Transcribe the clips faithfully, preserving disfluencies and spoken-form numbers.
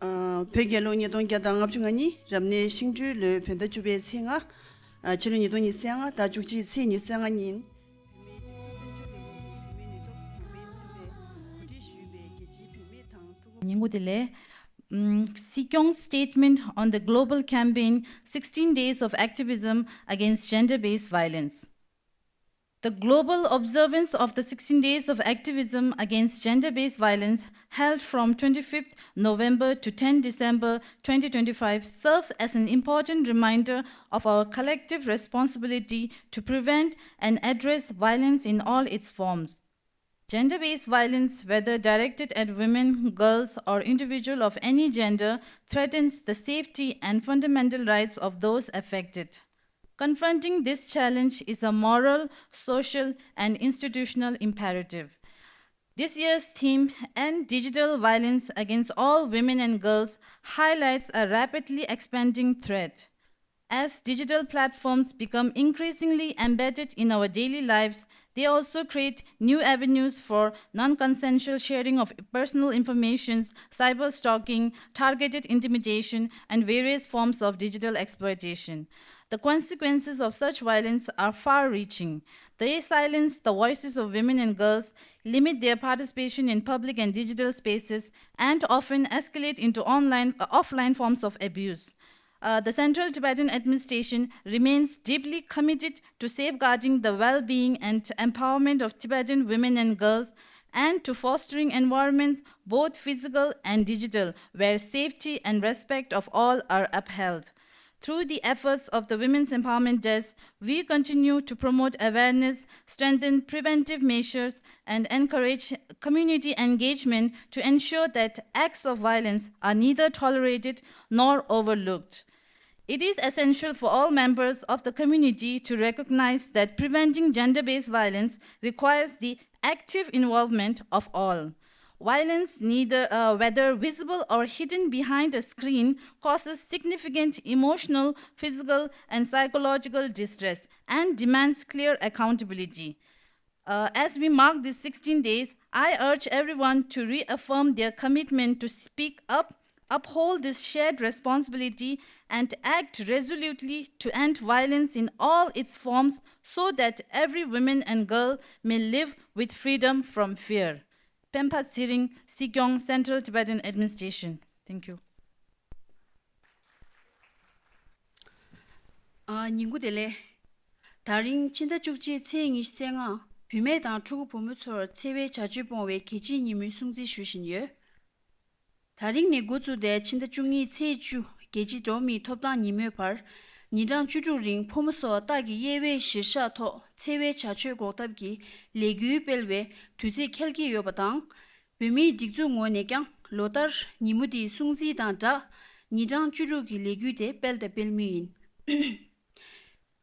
ཨ། བོད་རྒྱལ་ལོ་ཉིས་སྟོང་བརྒྱ་དང་ལྔ་བཅུ་ང་གཉིས། རབ་གནས་ཤིང་སྦྲུལ་ལོའི་བོད་ཟླ་བཅུ་པའི་ཚེས་ལྔ། ཨ། ཕྱི་ལོ་ཉིས་སྟོང་ཉི་ཤུ་རྩ་ལྔ་ཟླ་བཅུ་གཅིག་ཚེས་ཉི་ཤུ་རྩ་ལྔ་ཉིན། ཉིན་གུང་དེ་ལས། ཨམ། སྲིད་སྐྱོང་Statement on the Global Campaign, sixteen Days of Activism Against Gender-Based Violence. The global observance of the sixteen Days of Activism Against Gender-Based Violence, held from twenty-fifth November to ten December twenty twenty-five, serves as an important reminder of our collective responsibility to prevent and address violence in all its forms. Gender-based violence, whether directed at women, girls, or individuals of any gender, threatens the safety and fundamental rights of those affected. Confronting this challenge is a moral, social, and institutional imperative. This year's theme, End Digital Violence Against All Women and Girls, highlights a rapidly expanding threat. As digital platforms become increasingly embedded in our daily lives, they also create new avenues for non-consensual sharing of personal information, cyber stalking, targeted intimidation, and various forms of digital exploitation. The consequences of such violence are far-reaching. They silence the voices of women and girls, limit their participation in public and digital spaces, and often escalate into online, uh, offline forms of abuse. Uh, the Central Tibetan Administration remains deeply committed to safeguarding the well-being and empowerment of Tibetan women and girls, and to fostering environments, both physical and digital, where safety and respect of all are upheld. Through the efforts of the Women's Empowerment Desk, we continue to promote awareness, strengthen preventive measures, and encourage community engagement to ensure that acts of violence are neither tolerated nor overlooked. It is essential for all members of the community to recognize that preventing gender-based violence requires the active involvement of all. Violence, neither, uh, whether visible or hidden behind a screen, causes significant emotional, physical, and psychological distress and demands clear accountability. Uh, as we mark these sixteen days, I urge everyone to reaffirm their commitment to speak up, uphold this shared responsibility, and act resolutely to end violence in all its forms so that every woman and girl may live with freedom from fear. Penpa Tsiring, Sikyong, Central Tibetan Administration. Thank you. ཨ། ཉིན་གུང་བདེ་ལེགས། ད་རིང་ཕྱི་ཟླ་བཅུ་གཅིག་ཚེས་ཉི་ཤུ་རྩ་ལྔ། བུད་མེད་དང་ཕྲུ་གུ་བུ་མོ་ཚོར་འཚེ་བའི་བྱ་སྤྱོད་སྤོང་བའི་གལ་ཆེའི་ཉིན་མོའི་སྲུང་བརྩི་ཞུ་བཞིན་ཡོད། ད་རིང་ནས་འགོ་བཙུགས་ཏེ་ཕྱི་ཟླ་བཅུ་གཉིས་ཚེས་བཅུ་རྒྱལ་སྤྱིའི་འགྲོ་བ་མིའི་ཐོབ་ཐང་ཉིན་མོའི་བར། ཉིན་གྲངས་བཅུ་དྲུག་རིང་ཕོ་མོ་སོགས་སྟག་གི་དབྱེ་བའི་གཞིར་བཞག་ཐོག་འཚེ་བའི་བྱ་སྤྱོད་འགོག་ཐབས་ཀྱི་ལས་འགུལ་སྤེལ་བའི་དུས་ཚིགས་འཁེལ་གྱི་ཡོད་པ་དང་། བོད་མིའི་སྒྲིག་འཛུགས་ངོས་ནས་ཀྱང་ལོ་ལྟར་ཉིན་མོ་འདིའི་སྲུང་བརྩི་དང་སྦྲགས། ཉིན་གྲངས་བཅུ་དྲུག་གི་ལས་འགུལ་དེ་སྤེལ་དང་སྤེལ་མུས་ཡིན།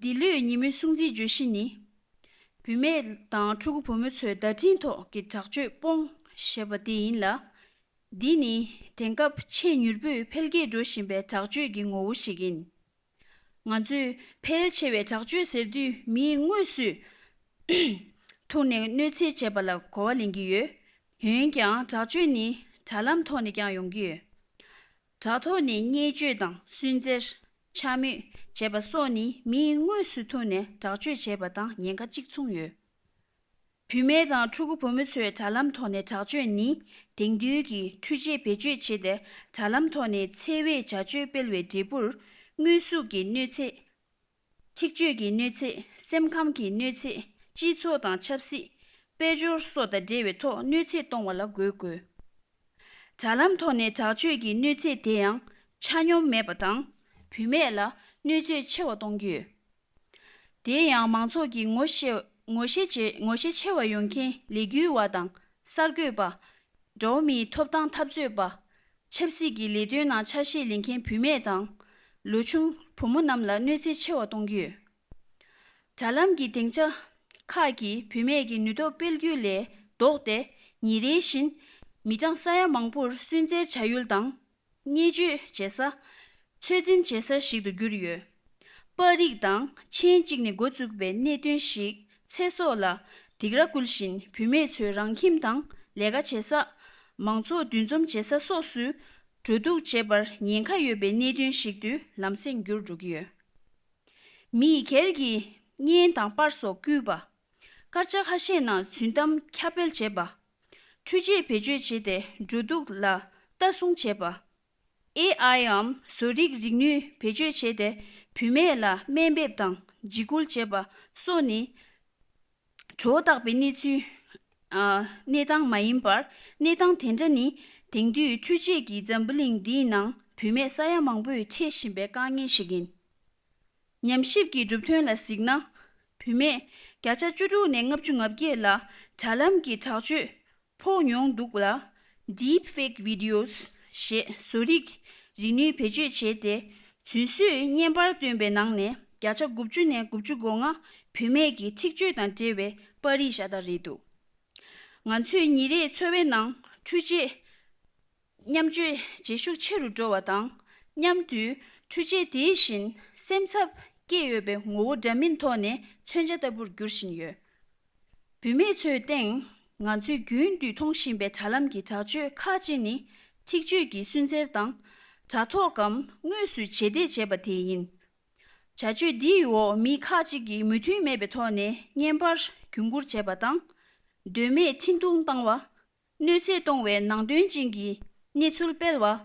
འདི་ལོའི་ཉིན་མོའི་སྲུང་བརྩིའི་བརྗོད་གཞི་ནི། བུད་མེད་དང་ཕྲུ་གུ་བུ་མོ་ཚོའི་བརྡ་འཕྲིན་ཐོག་གི་དྲག་སྤྱོད་སྤོང་ཞེས་པ་དེ་ཡིན་ལ། འདི་ནི་དེང་སྐབས་ཆེས་མྱུར་པོས་འཕེལ་རྒྱས་འགྲོ་བཞིན་པའི་དྲག་སྤྱོད་ཀྱི་ངོ་བོ་ཞིག་ཡིན། ང་ཚོས་ཕལ་ཆེ་བའི་དྲག་སྤྱོད་ཟེར་དུས་མིའི་དངོས་སུ་ཐུག་ནས་གནོད་འཚེ་བྱས་པ་ལ་གོ་བ་ལེན་གྱི་ཡོད། འོན་ཀྱང་དྲག་སྤྱོད་ནི་དྲ་ལམ་ཐོག་ནས་ཀྱང་ཡོང་གི་ཡོད། དྲ་ཐོག་ནས་བརྙས་བཅོས་དང་སུན་གཙེར། འཕྱ་སྨོད་བྱས་པ་སོགས་ནི་མིའི་དངོས་སུ་ཐུག་ནས་དྲག་སྤྱོད་བྱས་པ་དང་ཉེན་ཁ་གཅིག་མཚུངས་ཡོད། བུད་མེད་དང་ཕྲུ་གུ་བུ་མོ་ཚོའི་དྲ་ལམ་ཐོག་ནས་དྲག་སྤྱོད་ནི་དེང་དུས་ཀྱི་འཕྲུལ་ཆས་བེད་སྤྱོད་བྱས་ཏེ་དྲ་ལམ་ཐོག་ནས་འཚེ་བའི་བྱ་སྤྱོད་སྤེལ་བའི་འབྲས་བུར་དངོས་གཟུགས་ཀྱི་གནོད་འཚེ། འཁྲིག་སྤྱོད་ཀྱི་གནོད་འཚེ། སེམས་ཁམས་ཀྱི་གནོད་འཚེ། སྤྱི་ཚོགས་དང་ཆབ་སྲིད། དཔལ་འབྱོར་སོགས་དང་འབྲེལ་བའི་ཐོག་གནོད་འཚེ་གཏོང་བ་ལ་འགོད་དགོས། དྲ་ལམ་ཐོག་ནས་དྲག་སྤྱོད་ཀྱི་གནོད་འཚེ་དེ་ཡང་ཆ་སྙོམས་མེད་པ་དང་བུད་མེད་ལ་གནོད་འཚེ་ཆེ་བ་གཏོང་གི་ཡོད། དེ་ཡང་མང་ཚོགས་ཀྱིས་ངོ་ཤེས་ངོ་ཤེས་བྱེད་ངོ་ཤེས་ཆེ་བ་ཡོང་མཁན་ལས་འགུལ་བ་དང་གསར་འགོད་པ། འགྲོ་བ་མིའི་ཐོབ་ཐང་འཐབ་རྩོད་པ། ཆབ་སྲིད་ཀྱི་ལས་དོན་ནང་ཆ་ཤས་ལེན་མཁན་བུད་མེད་དང་། ལོ་ཆུང་བུ་མོ་རྣམས་ལ་གནོད་འཚེ་ཆེ་བ་གཏོང་གི་ཡོད། དྲ་ལམ་གྱི་སྡིངས་ཆ་ཁག་གིས་བུད་མེད་ཀྱི་ནུས་སྟོབས་སྤེལ་རྒྱུ་ལས་ལྡོག་སྟེ། ཉིན་རེ་བཞིན་མི་གྲངས་ས་ཡ་མང་པོར་སུན་གཙེར་བྱ་ཡུལ་དང་། བརྙས་བཅོས་བྱེད་ས། ཚོད་འཛིན་བྱེད་ས་ཞིག་ཏུ་གྱུར་ཡོད། པར་རིས་དང་མཆན་གཅིག་ནས་འགོ་བཙུགས་པའི་གནད་དོན་ཞིག་ཚེ་སྲོག་ལ་སྡིགས་ར་བསྐུལ་བཞིན་བུད་མེད་ཚོའི་རང་ཁྱིམ་དང་ལས་ཀ་བྱེད་ས། མང་ཚོགས་འདུ་འཛོམས་བྱེད་ས་སོགས་སུ་ འགྲོ་འདུག་བྱེད་པར་ཉེན་ཁ་ཡོད་པའི་གནད་དོན་ཞིག་ཏུ་ལམ་སེང་འགྱུར་འགྲོ་གི་ཡོད། མི་སྒེར་གྱི་བརྙན་དང་པར་སོགས་བརྐུས་པ། སྐར་ཆ་ཁ་ཤས་ནང་རྫུན་གཏམ་ཁྱབ་སྤེལ་བྱེད་པ། འཕྲུལ་ཆས་བེད་སྤྱོད་བྱས་ཏེ་འགྲོ་འདུག་ལ་ལྟ་སྲུང་བྱེད་པ། ཨེ་ཨའི་འམ་བཟོ་རིག་རིག་ནུས་བེད་སྤྱོད་བྱས་ཏེ་བུད་མེད་ལ་དམའ་འབེབས་དང་འཇིགས་སྐུལ་བྱེད་པ་སོགས་ནི། སྒྲོ་བཏགས་པའི་གནས་ཚུལ། ཨ། གནས་སྟངས་མ་ཡིན་པར། གནས་སྟངས་དེ་འདྲ་ནི་དེང་དུས་འཕྲུལ་ཆས་ཀྱི་འཛམ་བུ་གླིང་འདིའི་ནང་བུད་མེད་ས་ཡ་མང་པོས་འཕྲད་བཞིན་པའི་དཀའ་ངལ་ཞིག་ཡིན། ཉམས་ཞིབ་ཀྱི་གྲུབ་དོན་ལ་གཟིགས་ན། བུད་མེད་བརྒྱ་ཆ་བཅུ་དྲུག་ནས་ལྔ་བཅུ་ང་བརྒྱད་ལ་དྲ་ལམ་གྱི་དྲག་སྤྱོད་ཕོག་མྱོང་འདུག་ལ། Deepfake Videos ཞེས་བཟོ་རིག་རིག་ནུས་བེད་སྤྱོད་བྱས་ཏེ། རྫུན་བཟོས་བརྙན་པར་བཏོན་པའི་ནང་ནས་བརྒྱ་ཆ་དགུ་བཅུ་ནས་དགུ་བཅུ་གོ་ལྔ་བུད་མེད་ཀྱི་འཁྲིག་སྤྱོད་དང་འབྲེལ་བའི་པར་རིས་ཤ་སྟག་རེད་འདུག་ང་ཚོས་ཉིན་རེའི་འཚོ་བའི་ནང་འཕྲུལ་ཆས་མཉམ་སྤྱོད་བྱེད་ཤུགས་ཆེ་རུ་འགྲོ་བ་དང་མཉམ་དུ། འཕྲུལ་ཆས་དེ་བཞིན་སེམས་འཚབ་སྐྱེ་ཡོད་པའི་ངོ་བོ་འདྲ་མིན་ཐོག་ནས་མཚོན་ཆ་ལྟ་བུར་འགྱུར་བཞིན་ཡོད། བུད་མེད་ཚོའི་སྟེང་། ང་ཚོས་རྒྱུན་དུ་མཐོང་བཞིན་པའི་དྲ་ལམ་གྱི་དྲག་སྤྱོད་ཁག་ཅིག་ནི། འཁྲིག་སྤྱོད་ཀྱི་སུན་གཙེར་དང་། དྲ་ཐོག་གམ་དངོས་སུ་རྗེས་འདེད་བྱས་པ་དེ་ཡིན། བྱ་སྤྱོད་འདིའི་འོག་མི་ཁག་ཅིག་གིས་མོས་མཐུན་མེད་པའི་ཐོག་ནས་བརྙན་པར་རྒྱུན་བསྐུར་བྱས་པ་དང་། དོན་མེད་འཕྲིན་ཐུང་བཏང་བ། གནོད་འཚེ་གཏོང་བའི་ནང་དོན་ཅན་གྱི་གནས་ཚུལ་སྤེལ་བ།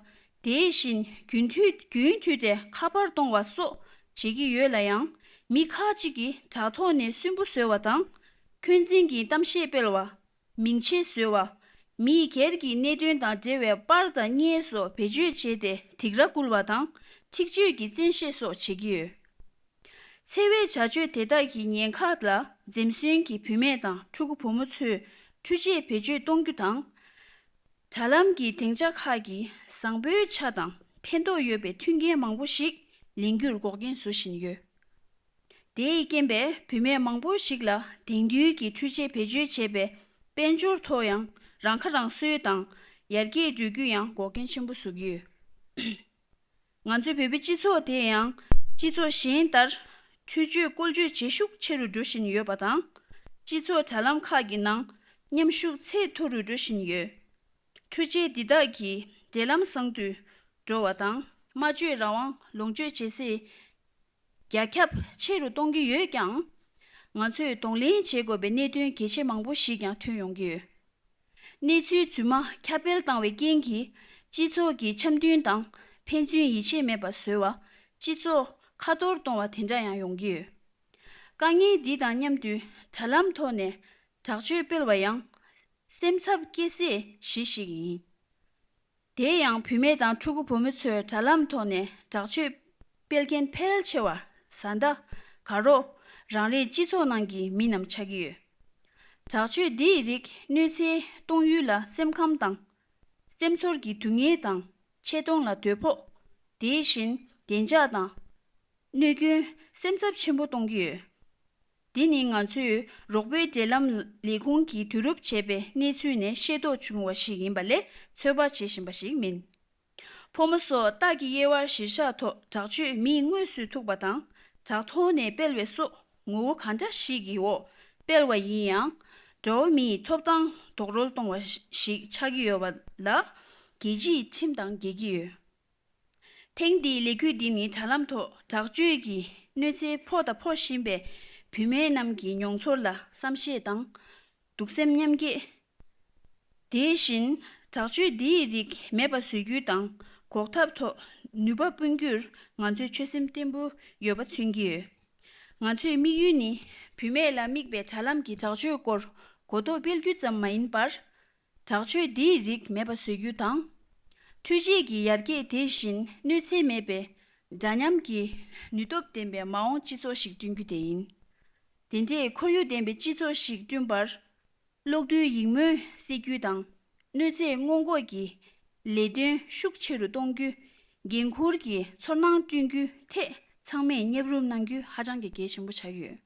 དེ་བཞིན་རྒྱུན་མཐུད་རྒྱུན་མཐུད་དེ་ཁ་པར་གཏོང་བ་སོགས་བྱེད་ཀྱི་ཡོད་ལ་ཡང་། མི་ཁག་ཅིག་གིས་དྲ་ཐོག་ནས་སུན་པོ་བཟོ་བ་དང་། འཁོན་འཛིན་གྱི་གཏམ་བཤད་སྤེལ་བ། མིང་ཆེན་བཟོ་བ། མི་སྒེར་གྱི་གནད་དོན་དང་འབྲེལ་བའི་པར་དང་བརྙན་སོགས་བེད་སྤྱོད་བྱས་ཏེ་སྡིགས་ར་བསྐུལ་བ་དང་། འཁྲིག་སྤྱོད་ཀྱི་བཙན་ཤེད་སོགས་བྱེད་ཀྱི་ཡོད། འཚེ་བའི་བྱ་སྤྱོད་དེ་དག་གི་ཉེན་ཁ་ལ་འཛེམ་ཟོན་གྱིས་བུད་མེད་དང་ཕྲུ་གུ་བུ་མོ་ཚོས་འཕྲུལ་ཆས་བེད་སྤྱོད་གཏོང་རྒྱུ་དང་། དྲ་ལམ་གྱི་སྡིངས་ཆ་ཁག་གི་བཟང་པོའི་ཆ་དང་ཕན་ཐོགས་ཡོད་པའི་མཐུན་རྐྱེན་མང་པོ་ཞིག་ལེན་རྒྱུར་འགོག་རྐྱེན་བཟོ་བཞིན་ཡོད། དེས་རྐྱེན་པས་བུད་མེད་མང་པོ་ཞིག་ལ་དེང་དུས་ཀྱི་འཕྲུལ་ཆས་བེད་སྤྱོད་བྱས་པའི་དཔལ་འབྱོར་ཐོག་ཡང་རང་ཁ་རང་གསོའི་དང་ཡར་རྒྱས་འགྲོ་རྒྱུ་ཡང་འགོག་རྐྱེན་ཆེན་པོ་བཟོ་གི་ཡོད། ང་ཚོའི་བོད་པའི་སྤྱི་ཚོགས་དེ་ཡང་སྤྱི་ཚོགས་གཞན་ལྟར་འཕྲུལ་ཆས་བཀོལ་སྤྱོད་བྱེད་ཤུགས་ཆེ་རུ་འགྲོ་བཞིན་ཡོད་པ་དང་། སྤྱི་ཚོགས་དྲ་ལམ་ཁག་གི་ནང་མཉམ་ཞུགས་ཚད་མཐོ་རུ་འགྲོ་བཞིན་ཡོད། འཕྲུལ་ཆས་འདི་དག་གིས་འབྲེལ་ལམ་བཟང་དུ་འགྲོ་བ་དང་། སྨྲ་བརྗོད་རང་དབང་ལོངས་སྤྱོད་བྱེད་ཚད་རྒྱ་ཁྱབ་ཆེ་རུ་གཏོང་གི་ཡོད་ཀྱང་། ང་ཚོས་གདོང་ལེན་བྱེད་དགོས་པའི་གནད་དོན་གལ་ཆེ་མང་པོ་ཞིག་ཀྱང་ཐོན་ཡོང་གི་ཡོད། གནས་ཚུལ་རྫུན་མ་ཁྱབ་སྤེལ་བཏང་བའི་རྐྱེན་གྱིས་སྤྱི་ཚོགས་ཀྱི་འཆམ་མཐུན་དང་ཕན་ཚུན་ཡིད་ཆེས་མེད་པ་བཟོ་བ། སྤྱི་ཚོགས་ཁ་གཏོར་གཏོང་བ་དེ་འདྲ་ཡང་ཡོང་གི་ཡོད། དཀའ་ངལ་འདི་དང་མཉམ་དུ་དྲ་ལམ་ཐོག་ནས་དྲག་སྤྱོད་སྤེལ་བ་ཡང་སེམས་འཚབ་སྐྱེ་སའི་གཞི་ཞིག་ཡིན། དེ་ཡང་བུད་མེད་དང་ཕྲུ་གུ་བུ་མོ་ཚོས་དྲ་ལམ་ཐོག་ནས་དྲག་སྤྱོད་སྤེལ་མཁན་ཕལ་ཆེ་བ་བཟའ་ཟླ། དགའ་རོགས། རང་རེའི་སྤྱི་ཚོགས་ནང་གི་མི་རྣམས་ཆགས་ཀྱི་ཡོད། དྲག་སྤྱོད་འདིའི་རིགས་གནོད་འཚེ་གཏོང་ཡུལ་ལ་སེམས་ཁམས་དང་། སེམས་ཚོར་གྱི་སྡུག་བསྔལ་དང་། ཆེ་མཐོང་ལ་དོ་ཕོག་དེ་བཞིན་བདེ་འཇགས་དང་། གནོད་སྐྱོན། སེམས་འཚབ་ཆེན་པོ་གཏོང་གི་ཡོད། འདི་ནི་ང་ཚོས་རོགས་པའི་འབྲེལ་ལམ་ལས་ཁུངས་ཀྱིས་བསྡུ་རུབ་བྱས་པའི་གནས་ཚུལ་ནས་ཤེས་རྟོགས་བྱུང་བ་ཞིག་ཡིན་པ་ལས་ཚོད་དཔག་བྱེད་བཞིན་པ་ཞིག་མིན། ཕོ་མོ་སོགས་རྟགས་ཀྱི་དབྱེ་བ་གཞིར་བཞག་ཐོག་དྲག་སྤྱོད་མིས་དངོས་སུ་ཐུག་པ་དང་དྲ་ཐོག་ནས་སྤེལ་བའི་སོགས་ངོ་བོ་གང་འདྲ་ཞིག་གི་འོག་སྤེལ་བ་ཡིན་ཡང་། འགྲོ་བ་མིའི་ཐོབ་ཐང་རྡོག་རོལ་གཏོང་བ་ཞིག་ཆགས་ཀྱི་ཡོད་པ་ལ་རྒྱལ་སྤྱིའི་ཁྲིམས་དང་འགལ་གྱི་ཡོད། ཐེངས་འདིའི་ལས་འགུལ་འདི་ནི་དྲ་ལམ་ཐོག་དྲག་སྤྱོད་ཀྱི་གནོད་འཚེ་ཕོག་དང་ཕོག་བཞིན་པའི་བུད་མེད་རྣམས་ཀྱི་མྱོང་ཚོར་ལ་བསམ་ཤེས་དང་། གདུང་སེམས་མཉམ་སྐྱེད། དེ་བཞིན་དྲག་སྤྱོད་འདིའི་རིགས་མེད་པ་བཟོ་རྒྱུ་དང་འགོག་ཐབས་ཐོག་ནུས་པ་སྤུངས་རྒྱུར་ང་ཚོས་ཆོད་སེམས་བརྟན་པོ་ཡོད་པ་མཚོན་གྱི་ཡོད། ང་ཚོའི་དམིགས་ཡུལ་ནི་བུད་མེད་ལ་དམིགས་པའི་དྲ་ལམ་གྱི་དྲག་སྤྱོད་སྐོར་གོ་རྟོགས་སྤེལ་རྒྱུ་ཙམ་མ་ཡིན་པར། དྲག་སྤྱོད་འདིའི་རིགས་མེད་པ་བཟོ་རྒྱུ་དང་། འཕྲུལ་ཆས་ཀྱི་ཡར་རྒྱས་དེ་བཞིན་གནོད་འཚེ་མེད་པའི་འདྲ་མཉམ་གྱི་ནུས་སྟོབས་ལྡན་པའི་མ་འོངས་སྤྱི་ཚོགས་ཤིག་བསྐྲུན་རྒྱུ་དེ་ཡིན། དེ་འདྲའི་ཁོར་ཡུག་ལྡན་པའི་སྤྱི་ཚོགས་ཤིག་བསྐྲུན་པར། གློག་རྡུལ་ཡིག་རྨོངས་སེལ་རྒྱུ་དང་། གནོད་འཚེ་སྔོན་འགོག་གི་ལས་དོན་ཤུགས་ཆེ་རུ་གཏོང་རྒྱུ། འགན་འཁུར་གྱི་ཚོར་སྣང་བསྐྲུན་རྒྱུའི་ཐད་ཚང་མས་མཉམ་རུབ་གནང་རྒྱུ་ཧ་ཅང་གི་གལ་ཆེན་པོ་ཆགས་ཡོད།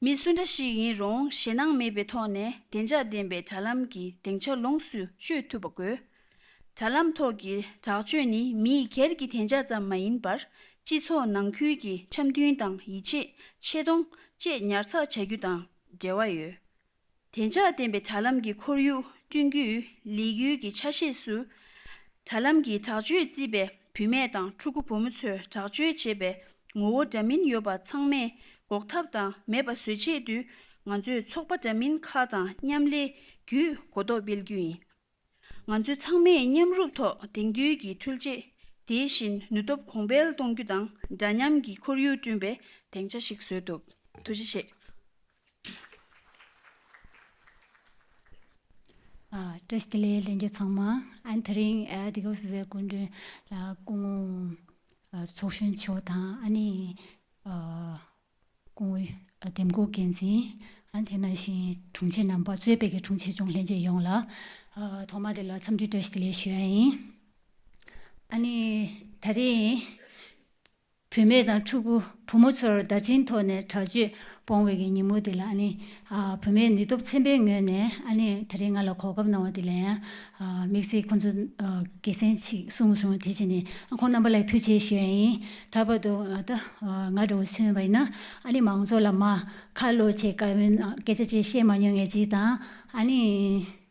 མི་སུ་འདྲ་ཞིག་ཡིན་རུང་ཞེད་སྣང་མེད་པའི་ཐོག་ནས་བདེ་འཇགས་ལྡན་པའི་དྲ་ལམ་གྱི་སྡིངས་ཆ་ལོངས་སུ་སྤྱོད་ཐུབ་པ་དགོས། དྲ་ལམ་ཐོག་གི་དྲག་སྤྱོད་ནི་མི་སྒེར་གྱི་བདེ་འཇགས་ཙམ་མ་ཡིན་པར་སྤྱི་ཚོགས་ནང་ཁུལ་གྱི་འཆམ་མཐུན་དང་ཡིད་ཆེས། ཆེ་མཐོང་བཅས་ཉར་ཚགས་བྱ་རྒྱུ་དང་འབྲེལ་བ་ཡོད། བདེ་འཇགས་ལྡན་པའི་དྲ་ལམ་གྱི་ཁོར་ཡུག་བསྐྲུན་རྒྱུའི་ལས་འགུལ་གྱི་ཆ་ཤས་སུ། དྲ་ལམ་གྱི་དྲག་སྤྱོད་བརྩིས་པའི་བུད་མེད་དང་ཕྲུ་གུ་བུ་མོ་ཚོས་དྲག་སྤྱོད་བྱས་པའི་ངོ་བོ་འདྲ་མིན་ཡོད་པ་ཚང་མས་འགོག་ཐབས་དང་མེད་པ་བཟོ་ཆེད་དུ། ང་ཚོས་ཚོགས་པ་འདྲ་མིན་ཁག་དང་མཉམ་ལས་བརྒྱུད་གོ་རྟོགས་སྤེལ་རྒྱུ་ཡིན། ང་ཚོས་ཚང་མས་མཉམ་རུབ་ཐོག་དེང་དུས་ཀྱི་འཕྲུལ་ཆས། དེ་བཞིན་ནུས་སྟོབས་གོང་འཕེལ་གཏོང་རྒྱུ་དང་འདྲ་མཉམ་གྱི་ཁོར་ཡུག་བསྐྲུན་པའི་སྡིངས་ཆ་ཞིག་བཟོས་འདུག། ཐུགས་རྗེ་ཆེ། ཨ། བཀྲ་ཤིས་བདེ་ལེགས། ལྷན་རྒྱས་ཚང་མ། ཨ་ནི་དེ་རིང་ཨ་འདི་ག་བོད་པའི་སྐུ་མགྲོན་ལ་སྐུ་ངོ་ཨ་ཚོགས་གཞོན་མཆོག་དང་། ཨ་ནི་ཨ་སྐུ་ངོ་ཨ་འདེམས་བསྐོ་འགན་འཛིན། ཨ་ནི་དེ་ནང་བཞིན་དྲུང་ཆེ་རྣམ་པ། གཙོས་པའི་གི་དྲུང་ཆེ་ཆུང་ལྷན་རྒྱས་ཡོངས་ལ་ཨ་ཐོག་མ་དེ་ལ་འཚམས་འདྲི་བཀྲ་ཤིས་བདེ་ལེགས་ཞུ་ཡ་ཡིན། ཨ་ནི་ད་རེས་བུད་མེད་དང་ཕྲུ་གུ་བུ་མོ་ཚོར་བརྡ་འཕྲིན་ཐོག་ནས་དྲག་སྤྱོད་སྤོང་བའི་གི་ཉིན་མོ་དེ་ལ། ཨ་ནི་ཨ་བུད་མེད་ནུས་སྟོབས་ཚན་པའི་ངོས་ནས། ཨ་ནི་ད་རེས་ང་ལ་གོ་སྐབས་གནང་བ་དེ་ལ་ཡང་ཨ་དམིགས་བསལ་ཁོང་ཚོ་ཨ་དགེ་མཚན་ཞིག་གསུངས་སོང་། དེ་བྱས་ནས་ཁོང་རྣམ་པ་ལ་ཐུགས་རྗེ་ཆེ་ཞུ་ཡ་ཡིན། ད་བར་དུ་ཨ་ད་ཨ་ང་འདྲ་བོ་མཚོན་པ་ཡིན་ན། ཨ་ནི་མང་ཚོགས་ལ་མར་ཁ་ལོ་བྱས་བཀའ་མོལ་ཨ་སྐད་ཆ་ཅིག་བཤད་མ་མྱོང་མཁན་ཅིག་དང་། ཨ་ནི་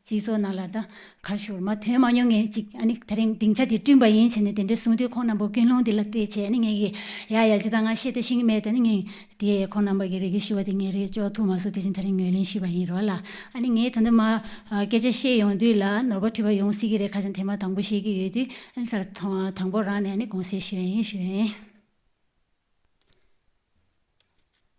སྤྱི་ཚོགས་ནང་ལ་ད་ག་ཞུ་མར་ཐོན་མ་མྱོང་མཁན་ཅིག། ཨ་ནི་དེ་རིང་སྡིངས་ཆ་དེ་བསྐྲུན་པ་ཡིན་བྱས་ནས་དེ་འདྲ་གསུངས་དུས། ཁོང་རྣམ་པ་ཀུན་སློང་དེ་ལ་བལྟས་བྱས། ཨ་ནི་ངས་ཀྱིས་ཡ་ཡ་ཅི་ད་ང་བཤད་ད་ཤེས་ཀྱི་མེད། ད་ནི་ངས་དེ་ཁོང་རྣམ་པ་གི་རེ་སྐུལ་ཞུ་བ་དེ་ངས་རེ་ཅོག་ཐུག་མ་སོང་། དེ་བཞིན་དེ་རིང་ངོས་ལེན་ཞུས་པ་ཡིན་རོགས་ལ། ཨ་ནི་ངས་ད་ལྟ་མར་ཨ་སྐད་ཆ་བཤད་ཡོང་དུས་ལ་ནོར་བ་འཁྲུལ་བ་ཡོང་སྲིད་ཀྱི་རེད། ཁ་སང་དེ་མ་དང་པོ་བཤད་ཀྱི་ཡོད་དུས། ཨ་ནི་ཚར་དང་དང་པོ་རང་ནས་ཨ་ནི་དགོངས་སེལ་ཞུ་ཡ་ཡིན་ཞུ་ཡ་ཡིན།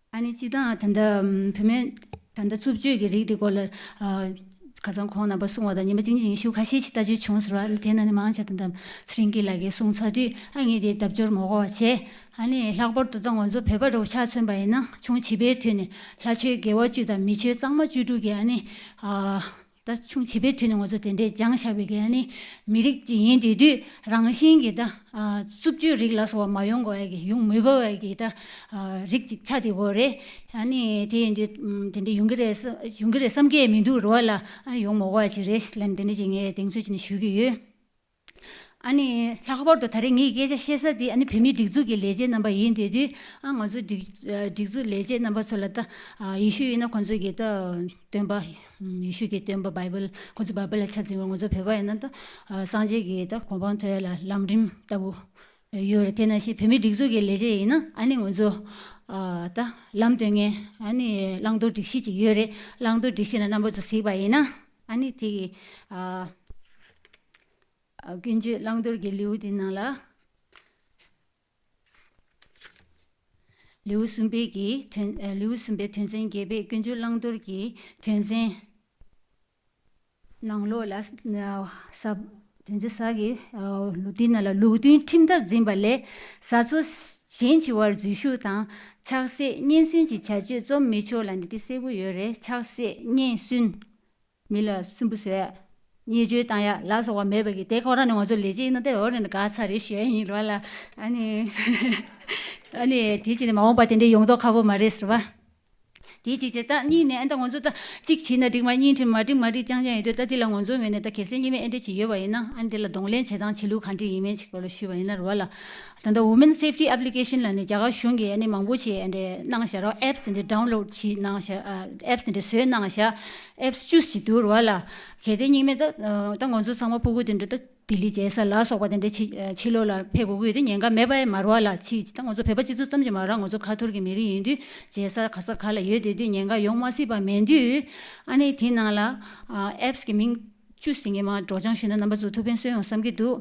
ཨ་ནི་སྤྱིར་བཏང་ད་ལྟ་བུད་མེད་ད་ལྟ་རྩུབ་སྤྱོད་ཀྱི་རིགས་དེ་སྐོར་ལ་ཨ་ཁ་སང་ཁོང་རྣམ་པ་གསུང་བ་དང་ཉན་པ་གཅིག་གཉིས་ཤིག་ཁ་ཤས་ཤིག་ལྟ་རྒྱུ་བྱུང་ཟེར་བ། དེ་ནང་ནས་མང་ཆེ་ད་ལྟ་ཚེ་རིང་སྐྱིད་ལགས་ཀྱིས་གསུངས་ཚར་དུས། ཨ་ངས་དེ་ལྡབ་སྐྱོར་མ་དགོས་པ་བྱས། ཨ་ནི་ལྷག་པར་དུ་ད་ང་ཚོ་བོད་པ་འདྲ་བོ་ཆ་མཚོན་པ་ཡིན་ན། ཆུང་བྱིས་པའི་དུས་ནས་ལྷ་ཆོས་དགེ་བ་བཅུ་དང་མི་ཆོས་གཙང་མ་བཅུ་དྲུག་གི་ཨ་ནི་ཨ། ད་ཆུང་བྱིས་པའི་དུས་ནས་ང་ཚོ་དེ་འདྲའི་སྦྱངས་བཞག་པའི་གི་ཨ་ནི་མི་རིགས་ཅིག་ཡིན་དུས་དུས། རང་བཞིན་གྱིས་ད་ཨ་རྩུབ་སྤྱོད་རིགས་ལ་སོགས་པ་མ་ཡོང་དགོས་ཡ་གི། ཡོང་མི་དགོས་ཡ་གི་ད་ཨ་རིགས་ཅིག་ཆགས་བསྡད་ཡོད་རེད། ཨ་ནི་དེ་ཡིན་དུས་ཨམ་དེ་འདྲ་ཡོང་གི་རེད་བསམ་ཡོང་གི་རེད་བསམ་གྱི་མི་འདུག་རེད་བ་ལ། ཨ་ཡོང་མ་དགོས་ཡ་ཅིག་རེད་ལབ་ནས་དེ་འདྲ་ཅིག་ངས་གདེང་ཚོད་ཅིག་ནས་ཞུ་གི་ཡོད། ཨ་ནི་ལྷག་པར་དུ་ད་རེས་ངས་སྐད་ཆ་བཤད་ས་དེ་ཨ་ནི་བོད་མིའི་སྒྲིག་འཛུགས་ཀྱི་ལས་བྱེད་རྣམ་པ་ཡིན་བསྡད་དུས། ཨ་ང་ཚོ་སྒྲིག་ཨ་སྒྲིག་འཛུགས་ལས་བྱེད་རྣམ་པ་ཚོ་ལ་ད་ཨ་ཡེ་ཤུ་ཡིན་ན་ཁོང་ཚོ་གི་ད་སྟོན་པ། ཡེ་ཤུ་གི་སྟོན་པ་བྷའི་བལ། ཁོང་ཚོ་བྷའི་བལ་ལ་ཆ་འཛིན་པ། ང་ཚོ་བོད་པ་ཡིན་ན་ད་ཨ་སངས་རྒྱས་ཀྱི་ད་གོ་འཕང་ཐོབ་ཡ་ལ་ལམ་རིམ་ལྟ་བུ་ཡོད་རེད། དེ་ནང་བཞིན་བོད་མིའི་སྒྲིག་འཛུགས་ཀྱི་ལས་བྱེད་ཡིན་ན་ཨ་ནི་ང་ཚོ་ཨ་ད་ལམ་སྟོན་མཁན་ཨ་ནི་བླང་དོར་སྒྲིག་གཞི་ཅིག་ཡོད་རེད། བླང་དོར་སྒྲིག་གཞི་ནང་རྣམ་པ་ཚོ་གཟིགས་པ་ཡིན་ན། ཨ་ནི་དེ་གི་ཨ་ཀུན་སྤྱོད་བླང་དོར་གྱི་ལེའུ་དེ་ནང་ལ། ལེའུ་གསུམ་པའི་གི་དོན། ཨ་ལེའུ་གསུམ་པའི་དོན་ཚན་བརྒྱད་པའི་ཀུན་སྤྱོད་བླང་དོར་གྱི་དོན་ཚན་ནང་ལོགས་ལ། ཨ་ས་དོན་ཚན་ས་གི་ཨ་ལུགས་འདི་ནང་ལ། ལུགས་མཐུན་ཁྲིམས་ཐག་འཛིན་པ་ལས་བཟའ་ཚོ་གཞན་བྱི་བར་འཛུལ་ཞུགས་དང་ཆགས་སྲེད་གཉེན་སྲུང་གི་བྱ་སྤྱོད་རྩོམ་མི་ཆོག་ལབ་ནས་འདི་གསལ་པོ་ཡོད་རེད། ཆགས་སྲེད་གཉེན་སྲུང་། མི་ལ་སུན་པོ་བཟོས། བརྙས་བཅོས་བཏང་ཡ་ལ་སོགས་པ་མེད་པ་གི། དེ་ཁོ་རང་ནི་ང་ཚོ་ལས་བྱེད་ཡིན་ན་དེ་འོ་རེ་ནི་དགའ་ཚར་རེད་ཞུ་ཡ་ཡིན་རོགས་ལ། ཨ་ནི་ཨ་ནི་དེ་བྱས་ནས་མ་འོངས་པ་དེ་འདྲའི་ཡོང་མདོག་ཁ་པོ་མ་རེད་ཟེར་བ། དེ་གཅིག་བྱས། ད་གཉིས་ནས་ཨ་ནི་ད་ང་ཚོ་ད་གཅིག་བྱས་ན་འགྲིག་མ། གཉིས་བྱས་མ་འགྲིག་མ་འགྲིག་རྐྱང་རྐྱང་ཡོད་དུས། ད་དེ་ལ་ང་ཚོ་ངོས་ནས་ད་གལ་སྲིད་གཉིས་མེད་ཨེ་འདྲ་ཅིག་ཡོད་པ་ཡིན་ན། ཨ་ནི་དེ་ལ་གདོང་ལེན་བྱེད་སྟངས་བྱེད་ལུགས་ག་འདྲ་ཡིན་མིན་ཅིག་སྐོར་ལ་ཞུས་པ་ཡིན་ན་རོགས་ལ། ད་ལྟ་Women Safety Application ལབ་ནས་རྒྱ་གར་གཞུང་གིས་ཨ་ནི་མང་པོ་ཞིག་ཨ་འདྲ་གནང་བཞག་རོགས། ཨེབ་སི་དེ་འདྲ་ཌའུན་ལོཌ་བྱས་གནང་བཞག་ཨ་ཨེབ་སི་དེ་འདྲ་བཟོས་གནང་བཞག་ཨེབ་སི་བཅུ་ཞིག་འདུག་རོགས་ལ། གལ་ཏེ་གཉིས་མེད་ད་ཨ་ད་ང་ཚོ་ཚང་མ་ཕྲུ་གུ་དེ་འདྲ་ད་ལྡི་ལི་མཇལ་ས་ལ་སོགས་པ་དེ་འདྲ་ཕྱི་ཕྱི་ལོགས་ལ་ཕེབས་དགོས་ཀྱི་ཡོད་དུས་ཉེན་ཁ་མེད་པ་ཡང་མ་རེད་བ་ལ། ཕྱི་ད་ང་ཚོ་བོད་པ་སྤྱི་ཚོགས་ཙམ་གྱིས་མ་རེད། ང་ཚོ་ཁ་ཐོར་གྱི་མི་རིགས་ཡིན་དུས་མཇལ་ས་ག་ས་ག་ལ་ཡོད་བསྡད་དུས་ཉེན་ཁ་ཡོང་མ་སྲིད་པ་མེད་དུས། ཨ་ནི་དེའི་ནང་ལ་ཨ་ཨེབ་སི་གི་མིང་བཅུ་ཟེར་མཁན་མར་སྒྲོག་སྦྱང་ཞུས་ན་རྣམ་པ་ཚོ་ཐུགས་ཕན་གསོས་ཡོང་བསམ་གྱི་འདུག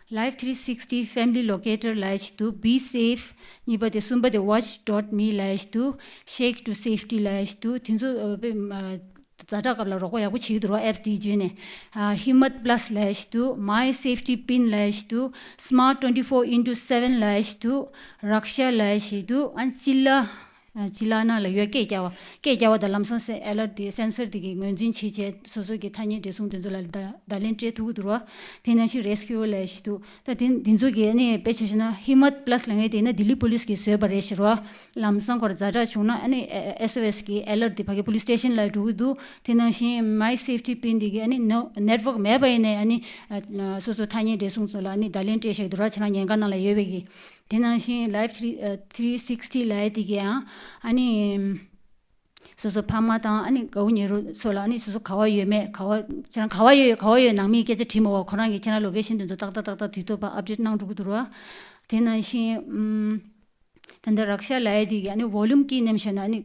Life three sixty Family Locator ལབ་ཡ་ཞིག་འདུག Be Safe གཉིས་པ་དེ། གསུམ་པ་དེ་Watch dot me ལབ་ཡ་ཞིག་འདུག Shake to Safety ལབ་ཡ་ཞིག་འདུག་དེ་ཚོ་ཨ་དཔེ་ཨ་ཛ་དྲག་སྐབས་ལ་རོགས་པ་ཡག་པོ་བྱེད་ཀྱི་འདུག་རོགས། ཨེབ་སི་དེ་བརྒྱུད་ནས་ཨ་Himmat Plus ལབ་ཡ་ཞིག་འདུག My Safety Pin ལབ་ཡ་ཞིག་འདུག Smart twenty four into seven ལབ་ཡ་ཞིག་འདུག Raksha ལབ་ཡ་ཞིག་འདུག་ཨ་ཅི་ལ་ཨ་ཅི་ལ་ན་ལ་ཡོད། སྐད་རྒྱག་པ། སྐད་རྒྱག་པ་དང་ལམ་སང་སེ་ཨ་ལར་ཊི་དེ་སེན་སར་དེ་གིས་ངོས་འཛིན་བྱེད་བྱས་སོ་སོ་གི་ཐ་སྙད་བགྲེས་སོང་དེ་ཚོ་ལ་བརྡ་བརྡ་ལན་སྤྲད་ཐུབ་ཀྱི་འདུག་རོགས། དེ་ནང་བཞིན་Rescue ལབ་ཡ་ཞིག་འདུག་ད་དེ་འདི་ཚོ་གི་ཨ་ནི་དཔེ་ཆ་བཞག་ན་Himmat Plus ལབ་མཁན་དེ་ཡིན་ན་ལྡི་ལི་པུ་ལིས་གིས་བཟོས་པ་རེད་ཤག་རོགས། ལམ་སང་ཁོར་ཛ་དྲག་བྱུང་ན་ཨ་ནི་ཨེ་ཨེ་ཨེས་ཨོ་ཨེས་གི་ཨ་ལར་ཊི་དེ་ཕ་གི་པུ་ལིས་སི་ཊེ་ཤན་ལ་འགྲོ་གི་འདུག་དེ་ནང་བཞིན་My Safety Pin དེ་གིས་ཨ་ནི་ནོ་ནེཊ་ཝརཀ་མེད་པ་ཡིན་ནའི་ཨ་ནི་ཨ་སོ་སོ་ཐ་སྙད་བགྲེས་སོང་ཚོ་ལ་ཨ་ནི་བརྡ་ལན་སྤྲད་བཞག་གི་འདུག་རོགས། ཁྱེད་རང་ཉེན་ཁ་ནང་ལ་ཡོད་པའི་གི། དེ་ནང་བཞིན་Life three ཨ་three sixty ལབ་ཡ་དེ་གིས་ཡང་ཨ་ནི་ སོ་སོ་ཕ་མ་དང་ཨ་ནི་དགའ་བོ་ཉེ་རུ་ཚོ་ལ་ཨ་ནི་སོ་སོ་ག་བ་ཡོད་མེད། ག་བ་ཁྱེད་རང་ག་བ་ཡོད་ག་བ་ཡོད་ནང་མིའི་སྐད་ཆ་དྲིས་མ་བ། ཁོ་རང་གིས་ཁྱེད་རང་ལོ་ཀེ་ཤན་དེ་ཚོ་ཏག་ཏག་ཏག་ཏག་དུས་ཐོག་པ་ཨབ་ཌེཊ་གནང་འགྲོ་གི་འདུག་ར། དེ་ནང་བཞིན་ཨུམ། ད་ལྟ་རག་ཤ་ལབ་ཡ་དེ་གི་ཨ་ནི་ཝོ་ལུམ་ཀི་མནན་བྱས་ན་ཨ་ནི་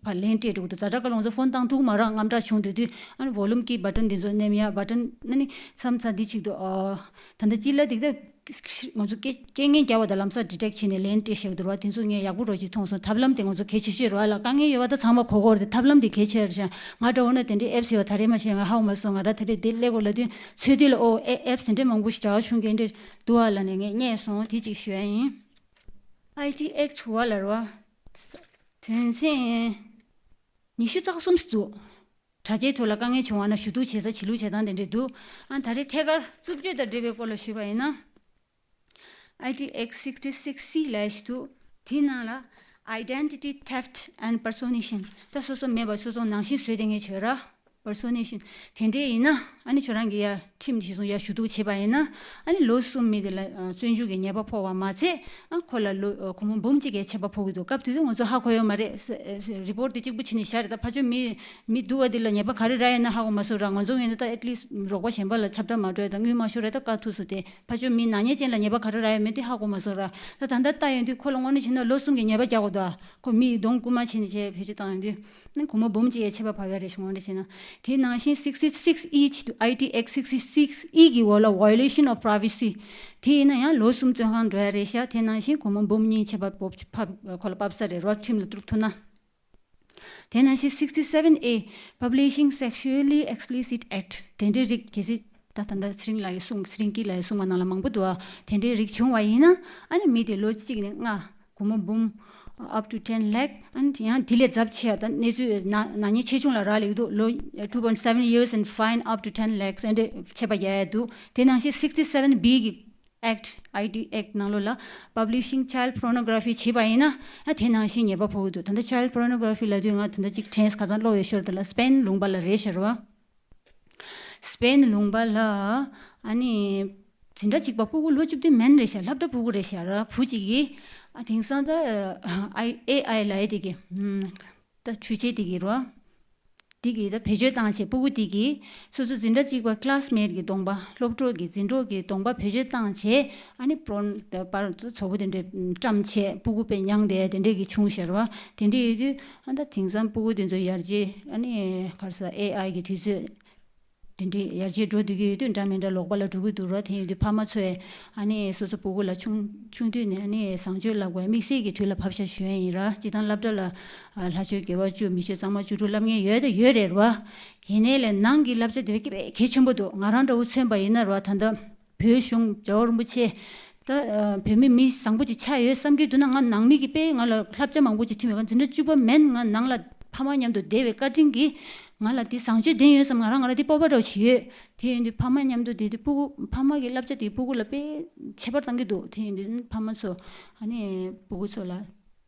ཕར་ལན་སྤྲད་འགྲོ་གི་འདུག་ཛ་དྲག་ག་ལོང་ཚོ་ཕོན་བཏང་ཐུབ་མ་རག་དངངས་སྐྲག་བྱུང་དུས་དུས་ཨ་ནི་ཝོ་ལུམ་ཀི་བ་ཊན་དེ་ཚོ་མནན་ཡ། བ་ཊན་ཨ་ནི་མཚམས་མཚམས་འདི་གཅིག་ཏུ་ཨ། ད་ལྟ་སྤྱི་བླ་དེ་ག་ང་ཚོ་སྐད་སྐད་ངན་རྒྱག་པ་དང་ལམ་སང་ཌི་ཊེག་བྱས་ནས་ལན་སྤྲད་བཞག་འདུག་ར། དེ་ཚོ་ངས་ཡག་པོ་རོ་ཅིག་མཐོང་སོང་། ཐབས་ལམ་དེ་ང་ཚོ་གལ་ཆེ་ཤོས་རེད་བ་ལ། དཀའ་ངལ་ཡོད་པ་ད་ཚང་མ་གོ་གོ་རེད་དེ། ཐབས་ལམ་དེ་གལ་ཆེ་རེད་ཤག་ང་འདྲ་བོ་ན་དེ་འདྲའི་ཨེབ་སི་ཡོད་ད་རེད་མ་ཤེས། ང་ཧ་གོ་མ་སོང་། ང་ར་ད་རེས་དེ་སླེབས་གོ་ལ་དུས་ཚོད་དུས་ལ་ཨོ་ཨེ་ཨེབ་སི་དེ་འདྲའི་མང་པོ་ཞིག་བྱ་བ་བྱུང་གི་འདྲ་འདུག་བ་ལ་ནས་ངས་རྙེད་སོང་། དེ་གཅིག་ཞུ་ཡ་ཡིན། ཨའི་ཊི་ཨེཀ་ཊི་བ་ལ་རེད་བ། དོན་ཚན་ཉི་ཤུ་རྩ་གསུམ་འདུག་དྲ་རྒྱའི་ཐོག་ལ་དཀའ་ངལ་བྱུང་བ་ན་ཞུ་གཏུག་བྱེད་ས་བྱེད་ལུགས་བྱེད་སྟངས་དེ་འདྲས་འདུག་ཨ་ད་རེས་ཐད་ཀར་རྩུབ་སྤྱོད་དང་འབྲེལ་བའི་སྐོར་ལ་ཞུས་པ་ཡིན་ན། ཨའི་ཊི་ཨེཀ་ཊི་སིག་སི་སིག་སི་ལབ་ཞིག་འདུག་དེའི་ནང་ལ་Identity Theft and Personation། ད་སོ་སོ་མེད་པ་སོ་སོ་ནང་བཞིན་བཟོས་དེ་ངས་བྱོས་ར། པར་སོ་ནེ་ཤན་དེ་འདྲས་ཡིན་ན་ཨ་ནི་ཁྱོད་རང་གི་ཡ་ཁྲིམས་གཞི་བཟུང་ཡ་ཞུ་གཏུག་བྱེད་པ་ཡིན་ན་ཨ་ནི་ལོ་གསུམ་མི་དེ་ལ་ཨ་བཙོན་འཇུག་གི་ཉེས་པ་ཕོག་པ་མ་ཚད་ཨ་ཁོ་ལ་ལོ་ཨ་སྒོར་མོ་འབུམ་གཅིག་གི་ཆད་པ་ཕོག་གི་འདུག་སྐབས་དེ་དུས་ང་ཚོ་ཧ་གོ་ཡོད་མ་རེད། ས་ས་རི་པོར་ཊི་དེ་གཅིག་པུ་བྱས་ནས་བཞག་རེད། ད་ཕ་ཆོས་མི་མི་སྡུག་པ་དེ་ལ་ཉེས་པ་ག་རེ་རག་ཡོད་ན་ཧ་གོ་མ་སོང་ར། ང་ཚོ་ངོས་ནས་ད་ཨེཊ་ལིསཊ་རོགས་པ་གཞན་པ་ལ་ཁྱབ་བསྒྲགས་མ་འགྲོ་ཡ་དང་དངུལ་མ་ཤོར་ར་ད་བཀག་ཐུབ་སོང་སྟེ། ཕ་ཆོས་མི་ནག་ཉེས་ཅན་ལ་ཉེས་པ་ག་རེ་རག་ཡོད་མེད་དེ་ཧ་གོ་མ་སོང་ར། ད་ད་ལྟ་ལྟ་ཡོང་དུས་ཁོ་ལ་དངོས་གནས་བྱས་ན་ལོ་གསུམ་གྱི་ཉེས་པ་རྒྱག་དགོས་འདུག་ཁོ་མི་ཡི་གདོང་རྐུ་མ་བྱས་ནས་བྱས་བེད་སྤྱོད་བཏང་ཡོང་དུས། ནི་སྒོར་མོ་འབུམ་གཅིག་ཡས་ཆད་པ་བབས་ཡ་རེད་ཤག་འོང་རེད་བྱས་ན། དེ་ནང་བཞིན་སིག་སི་སིག་ཨི་ཆེད་དུ་ཨའི་ཊི་ཨེཀ་སིག་སི་སིག་ཨི་གི་འོག་ལ་Violation of Privacy། དེ་ཡིན་ན་ཡང་ལོ་གསུམ་བཙོན་ཁང་འགྲོ་ཡ་རེད་ཤག་དེ་ནང་བཞིན་སྒོར་མོ་འབུམ་གཉིས་ཆད་པ་ཕབ་ཕབ་ཁོ་ལ་ཕབ་ས་རེད་རོ། ཁྲིམས་ལ་གཏུག་ཐུབ་ན། དེ་ནང་བཞིན་སིག་སི་སེ་བན་ཨེ། Publishing Sexually Explicit Act། དེ་འདྲའི་རིགས་གལ་སྲིད་ད་ད་ལྟ་ཚེ་རིང་ལགས་ཀྱིས་གསུངས། ཚེ་རིང་སྐྱིད་ལགས་ཀྱིས་གསུངས་པ་ནང་ལ་མང་པོ་འདུག་ཨ། དེ་འདྲའི་རིགས་བྱུང་བ་ཡིན་ན་ཨ་ནི་མི་དེ་ལོ་གཅིག་ནས་ལྔ། སྒོར་མོ་འབུམ་up to ten lakh། ཨ་ནི་ཡང་དེ་ལས་ཚབས་ཆེ་བ་དང་གནས་ཚུལ་ན་ན་ནིང་ཆེ་ཆུང་ལ་རག་ལས་འདུག་ལོ་two point seven years and fine up to ten lakhs ཨ་འདྲས་ཆད་པ་རྒྱག་ཡ་འདུག་དེ་ནང་བཞིན་sixty seven B གི་Act, I T Act ནང་ལོགས་ལ་publishing child pornography བྱས་པ་ཡིན་ན་ཨ་དེ་ནང་བཞིན་ཉེས་པ་ཕོག་གི་འདུག་ད་ལྟ་child pornography ལབ་དུས་ང་ད་ལྟ་ཅིག་དྲན་ག་ཚང་ཀློག་ཡོད་ཤོར། ད་ལ་སྤེན་ལུང་པ་ལ་རེད་ཤག་ར། སྤེན་ལུང་པ་ལ་ཨ་ནི་འཛིན་གྲྭ་གཅིག་པ་སྤུ་གུ་ལོ་བཅུ་བདུན་མན་རེད་ཤག་སློབ་གྲྭ་སྤུ་གུ་རེད་ཤག་ར། བུ་གཅིག་གིས་ཨ་དེང་སང་ད་ཨ་ཨེ་ཨའི་ལབ་ཡ་དེ་གི་ཨམ་ད་འཕྲུལ་ཆས་དེ་གི་ར། དེ་གི་ད་བེད་སྤྱོད་བཏང་བྱས་སྤུ་གུ་དེ་གི་སོ་སོ་འཛིན་གྲྭ་གཅིག་པ་classmate གི་གདོང་པ། སློབ་གྲོགས་ཀྱི་འཛིན་གྲོགས་ཀྱི་གདོང་པ་བེད་སྤྱོད་བཏང་བྱས་ཨ་ནི་པོར་པར་ཚོགས་པ་དེ་འདྲས་བཀྲམ་བྱས་སྤུ་གུ་དཔེ་མྱངས་བསྡད་དེ་འདྲས་ཀྱི་བྱུང་ཤག་ར་བ། དེ་འདྲས་ཡོད་དུས་ཨ་ད་དེང་སང་སྤུ་གུ་དེ་ཚོ་ཡར་རྒྱས་ཨ་ནི་ག་རེ་ཟ་ཨེ་ཨའི་གི་དུས་ཚོད་དེ་འདྲས་ཡར་རྒྱས་འགྲོ་བསྡད་ཀྱི་ཡོད་དུས་འདྲ་མི་འདྲ་ལོག་པ་ལ་འགྲོ་གི་འདུག་ར། དེ་ཡོད་དུས་ཕ་མ་ཚོས་ཨ་ནི་སོ་སོ་སྤུ་གུ་ལ་ཆུང་ཆུང་དུས་ནས་ཨ་ནི་བཟང་སྤྱོད་བསླབ་དགོས་དམིགས་བསལ་གྱི་དུས་ལ་བབས་ཤག་ཞུ་ཡ་ཡིན་ར། སྤྱིར་བཏང་སློབ་གྲྭ་ལ་ལྷ་ཆོས་དགེ་བ་བཅུ་མི་ཆོས་གཙང་མ་བཅུ་དྲུག་བསླབ་མཁན་ཡོད་དང་ཡོད་རེད་ར། ཡིན་ནའི་ལས་ནང་གི་བསླབ་བྱ་དེ་བས་ཀྱི་གལ་ཆེན་པོ་འདུག་ང་རང་འདྲ་བོ་མཚོན་པ་ཡིན་ན་ར་ད་ལྟ་བོད་གཞུང་རྒྱལ་བ་རིན་པོ་ཆེ་ད་བོད་མི་མི་བཟང་པོ་ཅིག་ཆགས་ཡོད་བསམ་གྱི་འདུག་ན། ང་ནང་མི་གི་དཔེ་ང་ལ་བསླབ་བྱ་མང་པོ་ཅིག་ཐིམ་ཡོད། ང་འཛིན་གྲྭ་བཅུ་པ་མན་ང་ནང་ལ་ཕ་མ་མཉམ་དུ་བསྡད་པའི་བཀའ་དྲིན་གྱིས་ང་ལ་དེ་བཟང་སྤྱོད་ལྡན་ཡོད་བསམ། ང་རང་ང་རང་དེ་སྤོབས་པ་འདྲ་བོ་ཞིག་ཡོད། དེ་ཡིན་དུས་ཕ་མ་མཉམ་དུ་བསྡད་དུས་སྤུ་གུ་ཕ་མ་གི་བསླབ་བྱ་དེ་སྤུ་གུ་ལ་དཔེ་ཁྱད་པར་བཏང་གི་འདུག་དེ་ཡིན་དུས་ཕ་མ་ཚོ་ཨ་ནི་སྤུ་གུ་ཚོ་ལ་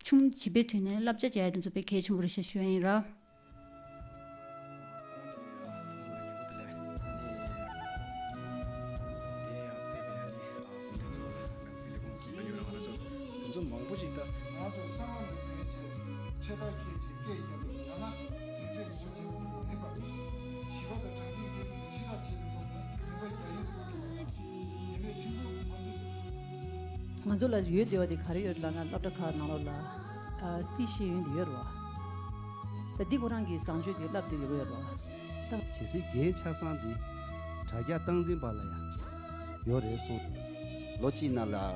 ཆུང་བྱིས་པའི་དུས་ནས་བསླབ་བྱ་བྱ་ཡ་དེ་ཚོ་དཔེ་གལ་ཆེན་པོ་རེད་ཤག་ཞུ་ཡ་ཡིན་ར། དེ་ཚོ་མང་པོ་ཞིག་ད། ང་ཚོ་གསང་བ་འདི་ཕན་ཆད་ཆད་ལྟ་ཁྱེད་ཀྱིས་སྐད་རྒྱབ་ལ་ཡང་ན་གཟིགས་ཚད་མི་འཆི་བ་མེད་པར་ཞི་བ་དང་དྲང་ནས་ཡོད་པའི་ཞི་ཁ་ཆེད་དུ་འགྲོ་དགོས་ཡིན་པ་རྒྱ་ཡན་དུ་འགྲོ་དང་། དེ་ནས་ཁྲིམས་ལུགས་སུ་ང་ཚོས། ང་ཚོ་ལ་ཡོད་བདེ་བ་དེ་ག་རེ་ཡོད་ལབ་ན་སློབ་གྲྭ་ཁག་ནང་ལོགས་ལ་ཨ་སྲིད་ཤེས་ཡོན་དེ་ཡོད་རེད་བ། ད་འདི་ཁོ་རང་གི་བཟང་སྤྱོད་དེ་བསླབ་བསྡད་ཡོད་རེད་བ། ད་གལ་སྲིད་འགན་ཆ་ཚང་དེ་དྲ་རྒྱ་སྟངས་འཛིན་པ་ལ་ཡང་ཡོད་རེད་གསུངས། ལོ་གཅིག་ནང་ལ་ཨེ་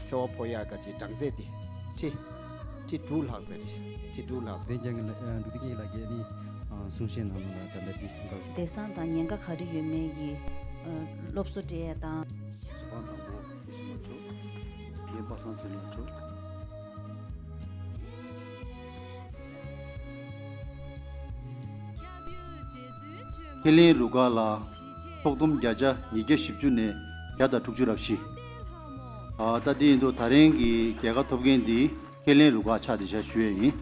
འཚེ་བ་ཕོག་ཡག་ག་ཅིག་གྲངས་ཚད་དེ་ཁྲི་ཁྲི་དྲུག་ལྷག་ཟེར་རེད། ཁྲི་དྲུག་ལྷག་ཟེར། འདི་རྒྱ་ལ་འདུག་སྟེ་ཁྱེད་ལ་རྒྱ་ནི་གསུང་བཤད་གནང་ལ་ད་ལྟ་འདི་འགག་བདེ་སང་དང་ཉེན་ཁ་ག་རེ་ཡོད་མེད་ཀྱི་སློབ་གསོ་སྤྲད་ཡ་དང་། ཚོ་པ་དང་པོ་ཤི་མ་འགྲོ། རྒན་པ་སང་ཚུན་མ་འགྲོ། ཁས་ལེན་རུ་ཁག་ལ་ཚོགས་བསྡོམས་བརྒྱ་ཆ་ཉིས་བརྒྱ་བཞི་བཅུ་ནས་བརྒྱ་དང་དྲུག་ཅུ་རབ་བཞི། ཨ་ད་འདི་ཡིན་དུས་ད་རིང་གི་རྒྱལ་ཁ་ཐོབ་མཁན་འདི་ཁས་ལེན་རུ་ཁག་ཆགས་བསྡད་ཤག་ཞུ་ཡས་ཡིན།